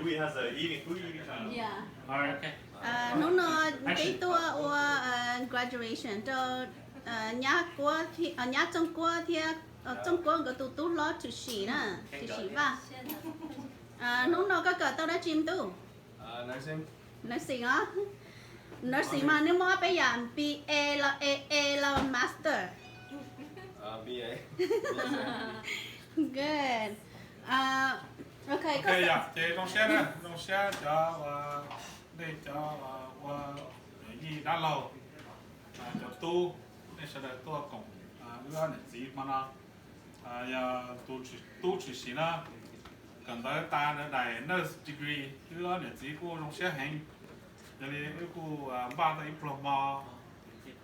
Yeah. Hnub no peb tuaj ua graduation rau nyab Kuab thiab, nyab Txooj Kuab thiab, Txooj Kuab nkawd tus tub hlob Tshwm Sim na, Tshwm Sim Vaj. Hnub no koj kawm tau dab tsi me tub? Nursing os. Nursing mas nws muaj ob peb yam, B A los A A los master. Good. Ok, yog ces zoo siab na, zoo siab cov, nej cov ua yij dab laug, cov tub, nej sawv daws tuaj koom wb ob niam txiv hmo no. Yog tus tub Tshwm Sim na, kawm ntawv tas ntawm daim nurse degree, wb ob niam txiv kuj zoo siab heev. Yog li wb kuj npaj tau ib pluag hmo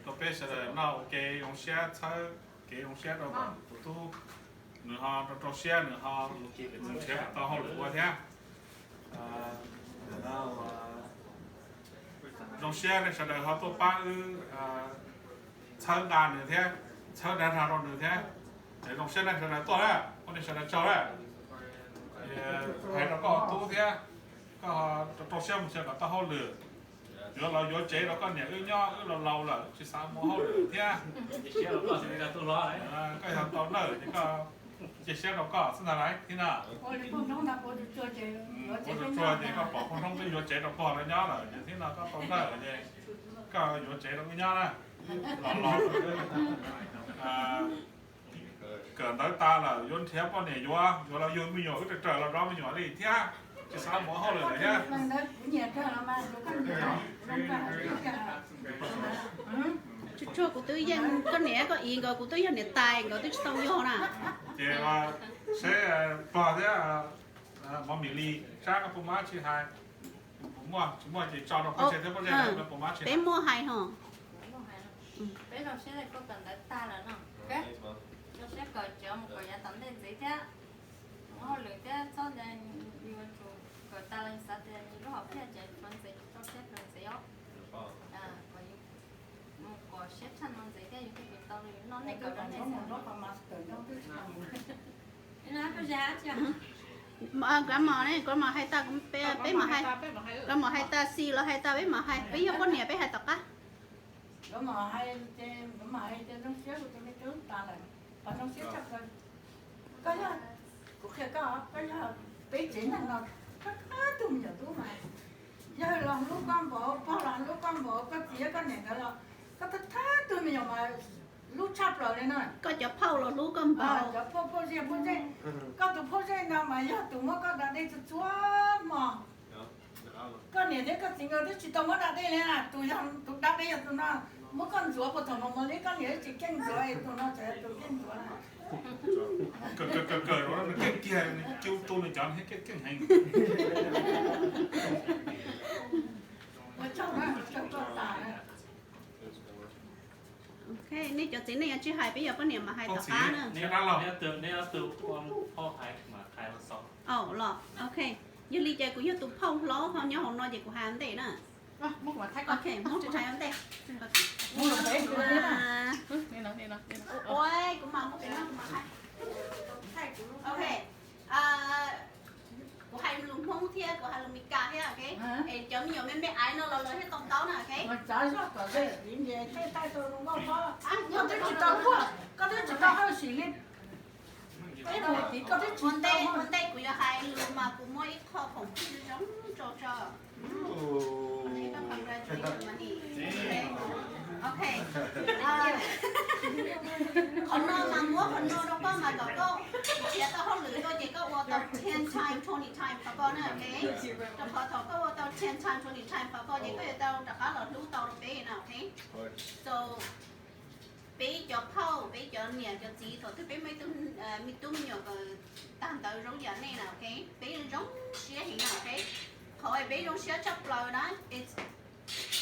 rau peb sawv daws noj ua ke zoo siab, txhawb kev zoo siab rau tus tub, nws ho rau rau siab, nws ho nrhiav kom tau hauj lwm ua thiab. Zoo siab nej sawv daws ho tuaj pab wb txhawb nqa nws thiab, txhawb dag zog rau nws thiab. Zoo siab nej sawv daws tuaj na, ua nej sawv daws tsaug na. Hais rau koj tub thiab, koj rau rau siab mus nrhiav kom tau hauj lwm, yuav los yuav tsev rau koj niam wb nyob, wb laus laus lawm tsis xav mus hauj lwm thiab. Koj yog tau nawj ces koj cia siab rau koj xwb ntag lauj thiab na. Ua tsuag tsuag ces koj pom poj hnoob twb yuav tsev rau pog lawv nyob lawm ces thiab no koj tau nawj ces koj yuav tsev rau wb nyob na. Los los kawm ntawv tas lawm yuav nrhiav poj niam yuav, yuav los yug me nyuam wb raws raws los zov me nyuam li thiab, tsis xav mus hauj lwm lawm thiab. Tsuag tsuag kuv twb yeej koj niam koj txiv nkawd, kuv twb yog niam tais nkawd twb tsis tau yog na. Ces seb pog thiab Mos Mis Lis, Sab, koj puas muaj dab tsi hais? Puas muaj, tsis muaj ces tso rau peb tseg thiab, peb muaj hais ho. Peb zoo siab koj kawm ntawv tag lawm no. Zoo siab kawm cov mus kom yav tom ntej ntxiv thiab, mus hauj lwm thiab, txhob yuav tsum kawm tas los xav tias lub hom phiaj ces tshuav ntxiv, tso siab kawm ntxiv os. Mus kom siab tshaj no ntxiv thiab yus thiaj tau noj nej kawm rau nej. Grandma ne, grandma hais tas, peb mam hais, grandma hais tas, xis los hais tas peb mam hais, peb yog poj niam peb hais tom qab. Nkawd mam hais, nkawd mam hais tias zoo siab kuv tus me tub tas lawm, qhov zoo siab tshaj plaws. Koj yog, kuv qhia koj, koj yog peb tsev neeg no, koj thab tug me nyuam tub mas, yawg los hlub koj npaum, pog los hlub koj npaum, koj txiv koj niam ntawd los, koj thab tug me nyuam mas hlub tshaj plaws li na. Koj cov phauj los hlub koj npaum. Cov phauj, phauj zej, phauj zej, koj tus phauj zej no mas yog tus muab koj da dej txhua txhua hmo. Koj niam thiab koj txiv nkawd twb tsis tau muab da dej li na, tus yog tus da dej yog tus no, muab koj ntxuav puag thaum mos mos li, koj niam twb tsis keej ntxuav, tus no tseem yog tus keej ntxuav na. Kawm kawm kawm, keej kiag, cub tu nws cov thiab keej heev. Ua tsaug na, ua tsaug koj tas na. Ok, nej cov txiv neej yuav tsis hais, peb yog poj niam mas hais tom qab na. Los, ok, yog li ces kuv yog tus phauj hlob ho nyob hauv no ces kuv hais ua ntej na. Ok, muab kuv hais ua ntej. Ua, kuv mam muab kuv hais. Ok, kuv hais lus Hmoob thiab kuv hais lus Meskas thiab, ok. Es cov me nyuam me me aiv no los lawv thiaj to taub na, ok. Koj twb tsis tau hawj sim li. Ua ntej, ua ntej kuv yuav hais lus mas kuv muaj ib qho khoom pij zoo tso tso. Ok. Qhov no mas muab qhov no rau koj mas kom koj nrhiav tau hauj lwm tuaj ces koj ua tau ten times twenty times qhov ko na, ok. Rau qhov thaum koj ua tau ten times twenty times qhov ko ces koj yuav tau rov qab los hlub tau rau peb na, ok. So peb cov phauj, peb cov niam cov txiv, thaum twg peb muaj ib tug me tub me nyuam kawm tag ntawv zoo yam nej na, ok, peb zoo siab heev na, ok. Qhov peb zoo siab tshaj plaws na, it's,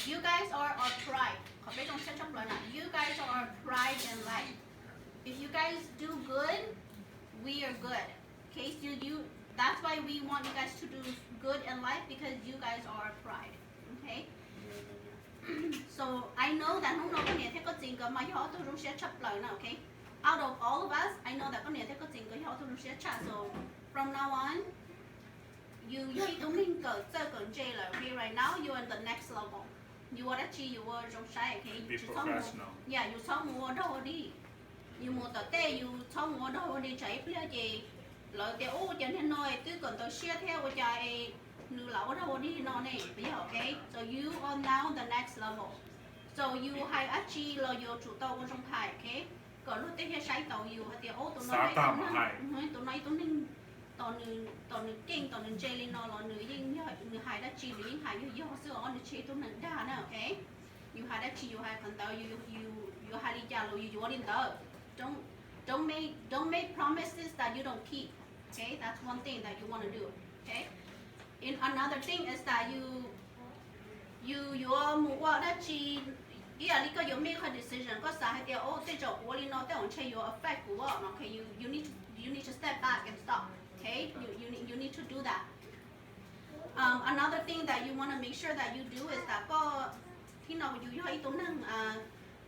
you guys are our pride. Qhov peb zoo siab tshaj plaws na, you guys are our pride in life. If you guys do good, we are good. Okay, so you, that's why we want you guys to do good in life, because you guys are our pride. Okay? So I know that hnub no koj niam thiab koj txiv nkawd mas yog ob tug zoo siab tshaj plaws na, okay? Out of all of us, I know that koj niam thiab koj txiv nkawd yog ob tug zoo siab tshaj, so from now on, Yus yog ib tug neeg kawm txawj kawm ntse lawm, okay, right now you are the next level. Yus ua dab tsi yus ua zoo saib, okay, yus tsis txhob mus, yeah, yus txhob mus ua dog ua dig. Yus mus tom tej yus txhob mus ua dog ua dig tsam ib pliag ces lawv tias ua cas niag no twb kawm ntawv siab thiab ua cas nws lam ua dog ua dig no ne, puas yog, okay? So you are now the next level. So yus hais dab tsi los yuav tsum tau ua zoo hais, okay? Kom luag tej thiaj saib taus yus hais tias ub, tus no ib tug neeg, tus no ib tug neeg tos nws keej tos nws ntse li no los nws yeej, nws hais dab tsi nws yeej hais yog yog xwb os, nws tsis yog ib tug neeg dag na, okay? Yus hais dab tsi yus hais qhov ntawd, yus hais li cas los yus yuav li ntawd. Don't make promises that you don't keep. Okay, that's one thing that you want to do. Okay. And another thing is that you, yus yuav mus ua dab tsi, ib yam li koj yuav make qhov decision, koj xav hais tias ub, tej zaum kuv ua li no tej zaum ntshe yuav affect kuv, okay, you need to step back and stop. Okay, you need to do that. Another thing that you want to make sure that you do is that koj, thib no yus yog ib tug neeg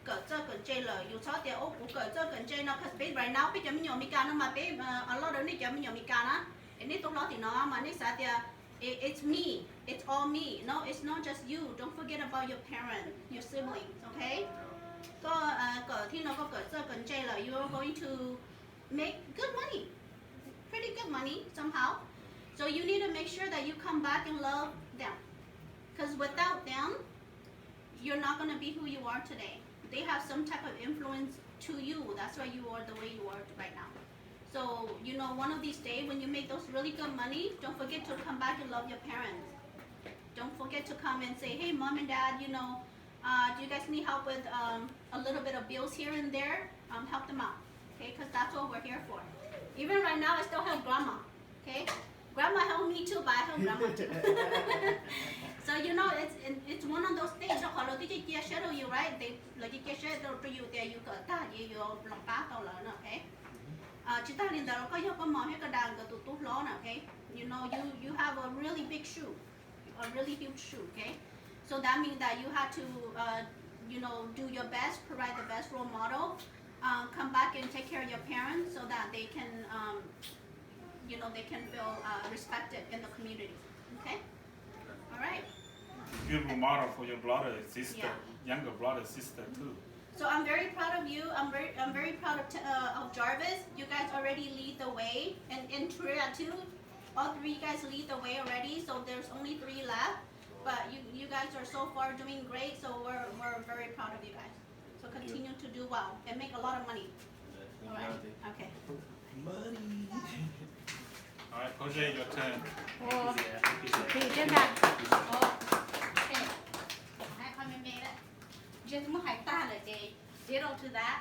kawm txawj kawm ntse lawm, yus txhob tias ub, kuv kawm txawj kawm ntse no, cause peb right now peb cov me nyuam Amelikas no mas peb, a lot of nej cov me nyuam Amelikas na, es nej tub hlob tim no mas nej xav tias it's me, it's all me. No, it's not just you. Don't forget about your parents, your siblings, okay? Koj kawm, thib no koj kawm txawj kawm ntse lawm, you are going to make good money, pretty good money somehow. So you need to make sure that you come back and love them, because without them, you're not going to be who you are today. They have some type of influence to you. That's why you are the way you are right now. So, you know, one of these days when you make those really good money, don't forget to come back and love your parents. Don't forget to come and say, hey, mom and dad, you know, uh, do you guys need help with um, a little bit of bills here and there? Um, help them out, okay? Because that's what we're here for. Even right now, I still help grandma, okay? Grandma helped me too, but I help grandma too. So, you know, it's, it's one of those things. Rau qhov lawv twb cia cia siab rau yus, right? Lawv cia cia siab rau yus tias yus kawm tag ces yuav los pab tau lawv no, okay? Tsis tag li ntawd los koj yog koj mom thiab koj dad nkawd tus tub hlob na, okay? You know, you, you have a really big shoe, a really huge shoe, okay? So that means that you have to, uh, you know, do your best, provide the best role model, uh, come back and take care of your parents so that they can, um, you know, they can feel uh, respected in the community. Okay? All right. Good role model for your brother and sister, yeah, younger brother and sister too. So I'm very proud of you. I'm very, I'm very proud of, uh, of Jarvis. You guys already lead the way, and, and Tria too. All three guys lead the way already, so there's only three left. But you, you guys are so far doing great, so we're, we're very proud of you guys. So continue to do well and make a lot of money. All right. Okay. Money. All right, Jose, your turn. Ua, tis tiag ntag. Ua, okay. Hais qhov me me lawm. Ntshe twb muab hais tag lawm ces ditto to that.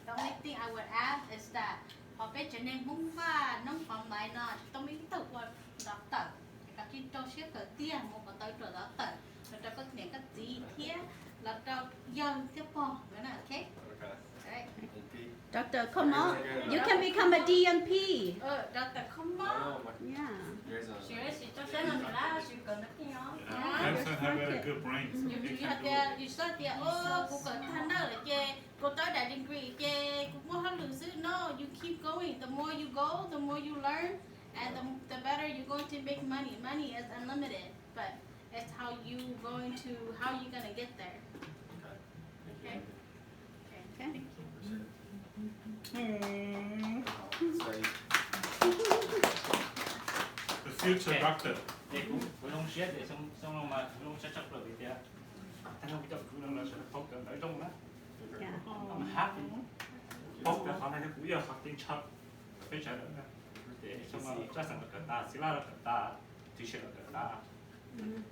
The only thing I would add is that qhov peb tsev neeg Hmoob Vaj noob qhov maiv no tsis tau muaj ib tug ua doctor, es koj cia li rau siab kawm tiag mus kom tau ua doctor los rau koj niam koj txiv thiab los rau yawg thiab pog nkawd na, okay? Doctor, come on. You can become a D N P. Doctor, come on. Yeah. Cancer have a good brain. Yus tsis yog tias, yus tsis yog tias, o, kuv kawm tag ntawd lawm ces kuv tau daim degree ces kuv muaj hauj lwm xwb. No, you keep going. The more you go, the more you learn, and the, the better you're going to make money. Money is unlimited, but it's how you going to, how you gonna get there. Okay. Okay. Thank you. The future doctor. Ces kuv, kuv zoo siab tias xyoo, xyoo no mas kuv zoo siab tshaj plaws vim tias tag nrho kuv cov kwv no lawv sawv daws paub kawm ntawv zoo na. I'm happy. Paub kawm qhov no yog kuv yog qhov kev ntshaw rau peb sawv daws na. Ces xyoo no Txaj Xeem los kawm tas, Xib Laj los kawm tas, Tshwj Xeem los kawm tas,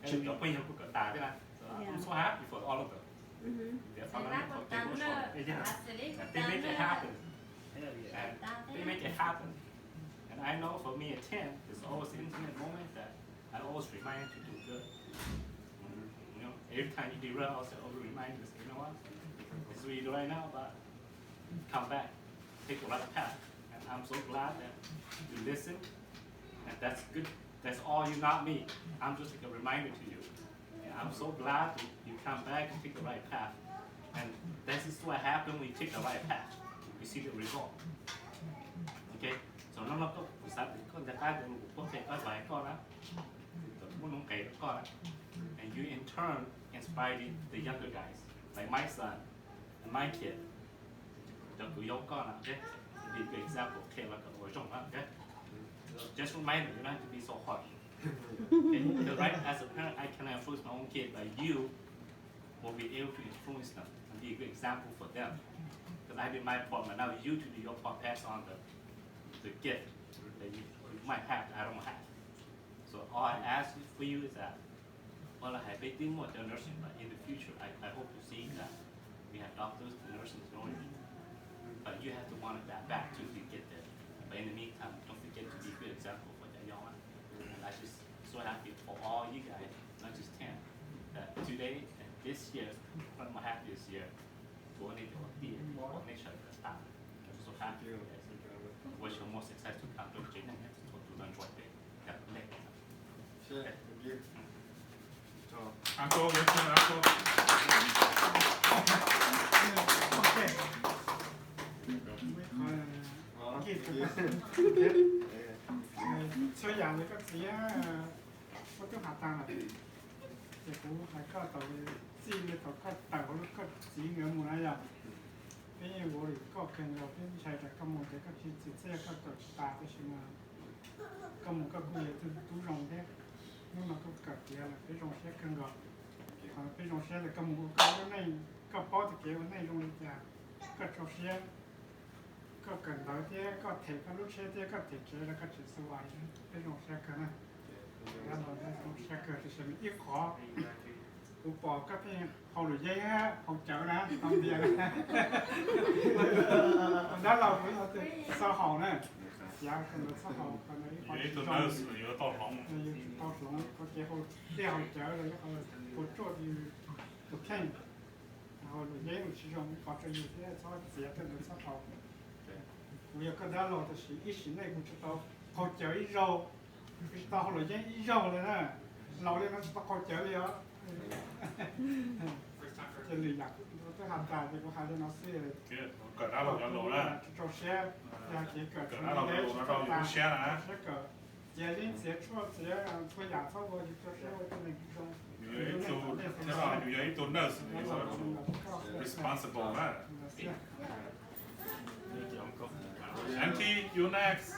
cov phooj ywg kuj kawm tas thiab na. So I'm so happy for all of them. Tias qhov no yog qhov kev hlub, they make it happen. And they make it happen. And I know for me, a ten, there's always an intimate moment that I always remind to do good. You know, every time you derail, I always say, oh, remind you, say, you know what? This is what you do right now, but come back, take the right path. And I'm so glad that you listen. And that's good. That's all you, not me. I'm just like a reminder to you. And I'm so glad that you come back and take the right path. And this is what happens when you take the right path. You see the result. Okay? Txog no no koj kuv xav tias koj nco qab tias kuv qhuab qhia koj, hais koj na, muab nuj nqes rau koj na, and you in turn inspiring the younger guys like my son and my kid. Cov kwv yau koj na, okay? Be good example, qhia lawv kom ua zoo na, okay? Just remind them, you don't have to be so harsh. Okay? Because right, as a parent, I cannot influence my own kid, but you will be able to influence them and be a good example for them. Because I did my part, but now you to do your part, pass on the, the gift that you, you might have that I don't have. So all I ask for you is that, well, I have big more generation, but in the future, I, I hope to see that we have doctors and nurses going. But you have to want that back too to get there. But in the meantime, don't forget to be a good example for that young one. And I just so happy for all you guys, not just Tim, that today and this year, one of my happiest year. Kuv ua nej cov kwv tij, kuv ua nej sawv daws tag. I'm so happy for you guys. Wish you more success to come. Rau tsev neeg, tus tau ntsuag pem, cov nej. Uncle, your turn, uncle. Txhua yam li koj txiv, koj twb hais tag lawm, ces kuv hais koj tau txij li thaum koj tawm hauv lub koj txiv nkawd mus na yom. Peb yeej worry koj kawg nkaus, peb ntshai rau koj mus ces koj tsis txiv txiaj, koj kawm tsis tas, tab sis mas koj mus koj kuj yog tug tub zoo thiab. Hnub no koj kawm tiav lawm, peb zoo siab kawg nkaus. Qhov peb zoo siab tias koj mus ua koj lub neej, koj paub txoj kev ua neej zoo li cas, koj tso siab. Koj kawm ntawv thiab koj them koj lub tsheb thiab koj them tsev rau koj tsev xwb, peb zoo siab kawg na. Dab Laug zoo siab kawg, tab sis mas ib qhov kuv pom koj pheej haus luam yeeb, haus cawv na, tau ntiag na. Dab Laug kuv yog tus txawj haus na, xav kom lawv txhob haus, qhov ntawd ib qhov tsis zoo, yus tsis tau hloov, qhov kev haus, tej haus cawv los yog qhov puas tsuaj yus tus kheej. Haus luam yeeb los tsis zoo, ib qhov rau yus thiab, txhob txiav tej ntawd txhob haus. Kuv yog koj dab laug tab sis ib sim neej kuv tsis tau qaug cawv ib zaug, kuv tsis tau haus luam yeeb ib zaug li na. Laus li no tsis tau qaug cawv li os. Ces lwm yam kuv twb has tas ces kuv hais li no xwb. Kawm dab laug cov lus na, rau siab, yog kev kawm dab laug cov lus no rau yus lub siab na. Siab kawm, txiav yeeb txiav tshuaj txiav txhua yam txhob ua, yus rau siab ua tej neeg zoo. Yus yog ib tug thiab los yus yog ib tug nurse, yus responsible na. Auntie, you next.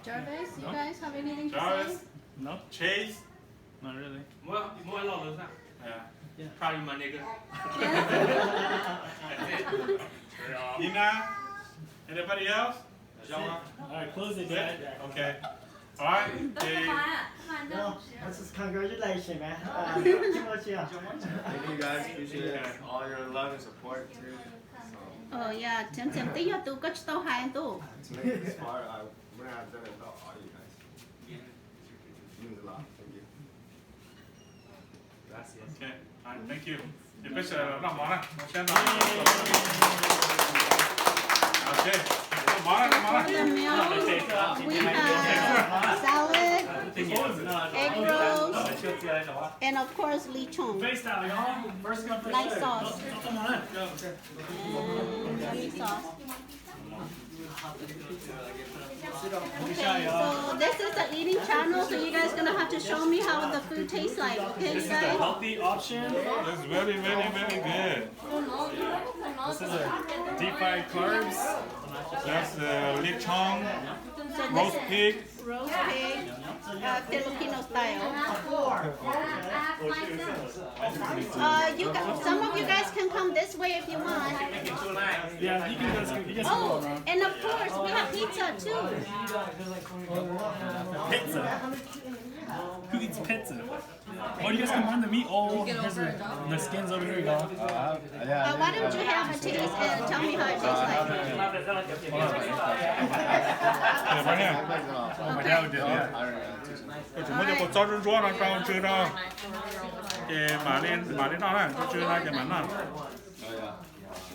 Jarvis, you guys have anything to say? Jarvis? No? Chase? Not really. More, more love, yeah. Yeah. Proud of you, my nigga. That's it. Ina? Anybody else? All right, close it, guys. Okay. All right. Hey. No, that's just congratulations, man. Uh, too much, yeah. Thank you guys. Appreciate all your love and support too. So, oh yeah, Tim Tim, twb yog tus koj tsis tau hais tus. To make it this far, I wouldn't have done it without all you guys. It means a lot. Thank you. Gracias. Okay. All right, thank you. Ces peb sawv daws los noj mov na, mov siab no. Okay. Noj mov na, noj mov na. For the meal, we have salad, egg rolls, and of course, lechon. Nice sauce. And yummy sauce. Okay, so this is the eating channel, so you guys gonna have to show me how the food tastes like, okay, you guys? This is the healthy option. It's very, very, very good. This is a deep fried carbs. That's uh, lechon, roast pig. Roast pig, uh, Filipino style. Uh, you guys, some of you guys can come this way if you want. Yeah, you can guys, you guys can go around. Oh, and of course, we have pizza too. Pizza? Who eats pizza? Oh, you guys can find the meat. Oh, here's the, the skins over here, y'all. Uh, why don't you have a taste and tell me how it tastes like? Hold on. Yeah, right here. Oh, my dad would do it, yeah. Koj tsis muab cov kua txob ntsuab ntsuab no rau tsw no, ces mam li, mam li noj na, rau tsw no ces mam noj. Oh, yeah.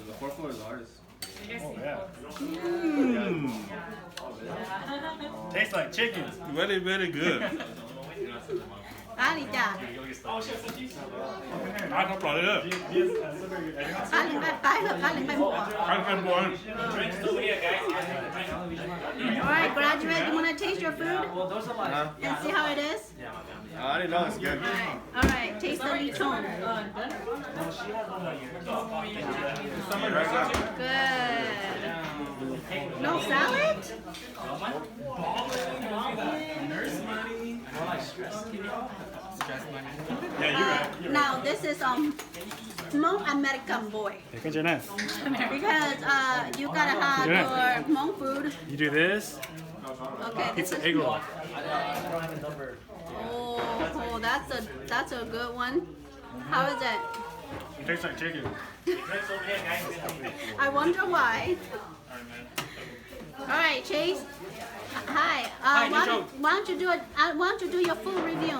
The pork is ours. Oh, yeah. Mm. Tastes like chicken. Very, very good. Qab li cas? Qab tshaj plaws li. Qab li nqaij qaib los qab li nqaij npua? Qab li nqaij npua. All right, graduate, you want to taste your food and see how it is? I already know it's good. All right, taste the lechon. Good. No salad? Now this is um Hmong American boy. Because uh you gotta have your Hmong food. You do this. Okay, this is egg roll. Oh, oh, that's a that's a good one. How is it? It tastes like chicken. I wonder why. All right, Chase. Hi. Uh, why, don't, why don't you do it? Uh, why don't you do your food review?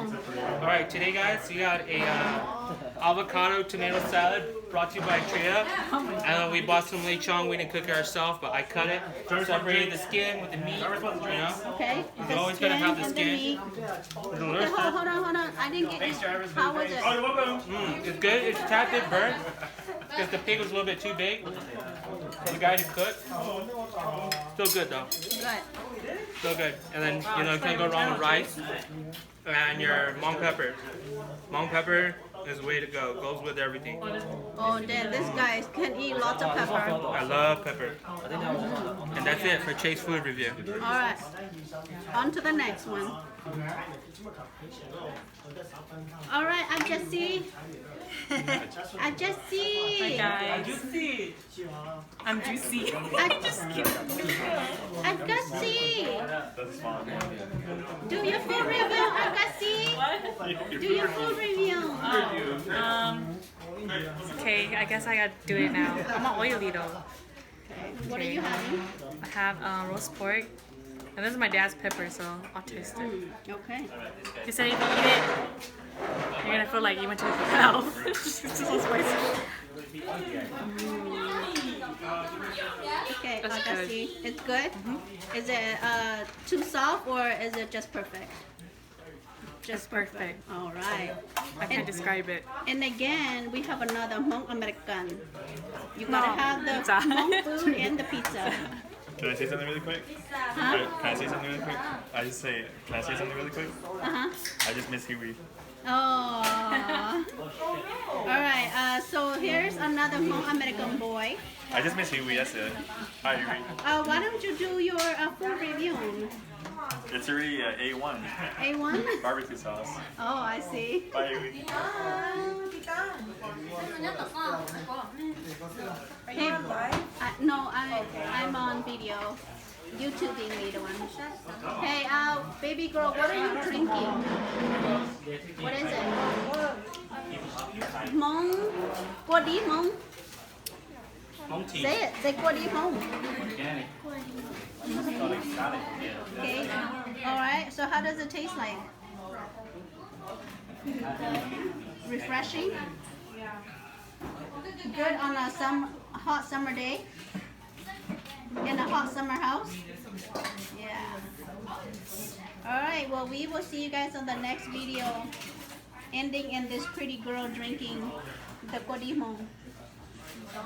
All right, today, guys, we got a uh, avocado tomato salad brought to you by Tria. And then we bought some lechon. We didn't cook it ourselves, but I cut it, separated the skin with the meat. You know, okay. You always gotta have the skin. Okay, hold, hold on, hold on. I didn't get. How was it? Mm, it's good. It's a tad bit burnt because the pig was a little bit too big for the guy to cook. Still good though. Good. Still good. And then you know you can't go wrong with rice and your Hmong pepper. Hmong pepper is the way to go. Goes with everything. Oh damn, this guy can eat lots of pepper. I love pepper. And that's it for Chase food review. All right. On to the next one. All right, I'm Jessie. I'm Jessie. Hi guys. I'm Juicy. I'm just kidding. I'm Jessie. Do your food review, I'm Jessie. What? Do your food review. Um, okay, I guess I gotta do it now. I'm not oily though. Okay. What are you having? I have uh, roast pork. And this is my dad's pepper, so I'll taste it. Mm, okay. He said if you eat it, you're gonna feel like you went to hell. It's just so spicy. Okay, that's good. It's good? Mm-hmm. Is it uh, too soft or is it just perfect? Just perfect. All right. I can't describe it. And again, we have another Hmong American. You gotta have the Hmong food and the pizza. Can I say something really quick? Huh? Can I say something really quick? I just say, can I say something really quick? Uh-huh. I just miss Hiwi. Oh. All right. Uh, so here's another Hmong American boy. I just miss Hiwi, that's it. Hi, Hiwi. Uh, why don't you do your uh, food review? It's already uh, A one. A one? Barbecue sauce. Oh, I see. Bye, Hiwi. Hey, I, no, I, I'm on video. YouTubing me, the one. Hey, uh, baby girl, what are you drinking? What is it? Hmong? Kua dib Hmong? Say it. Say kua dib Hmong. Okay. All right. So how does it taste like? Refreshing. Good on a some hot summer day. In a hot summer house. Yeah. All right. Well, we will see you guys on the next video. Ending in this pretty girl drinking the kua dib Hmong.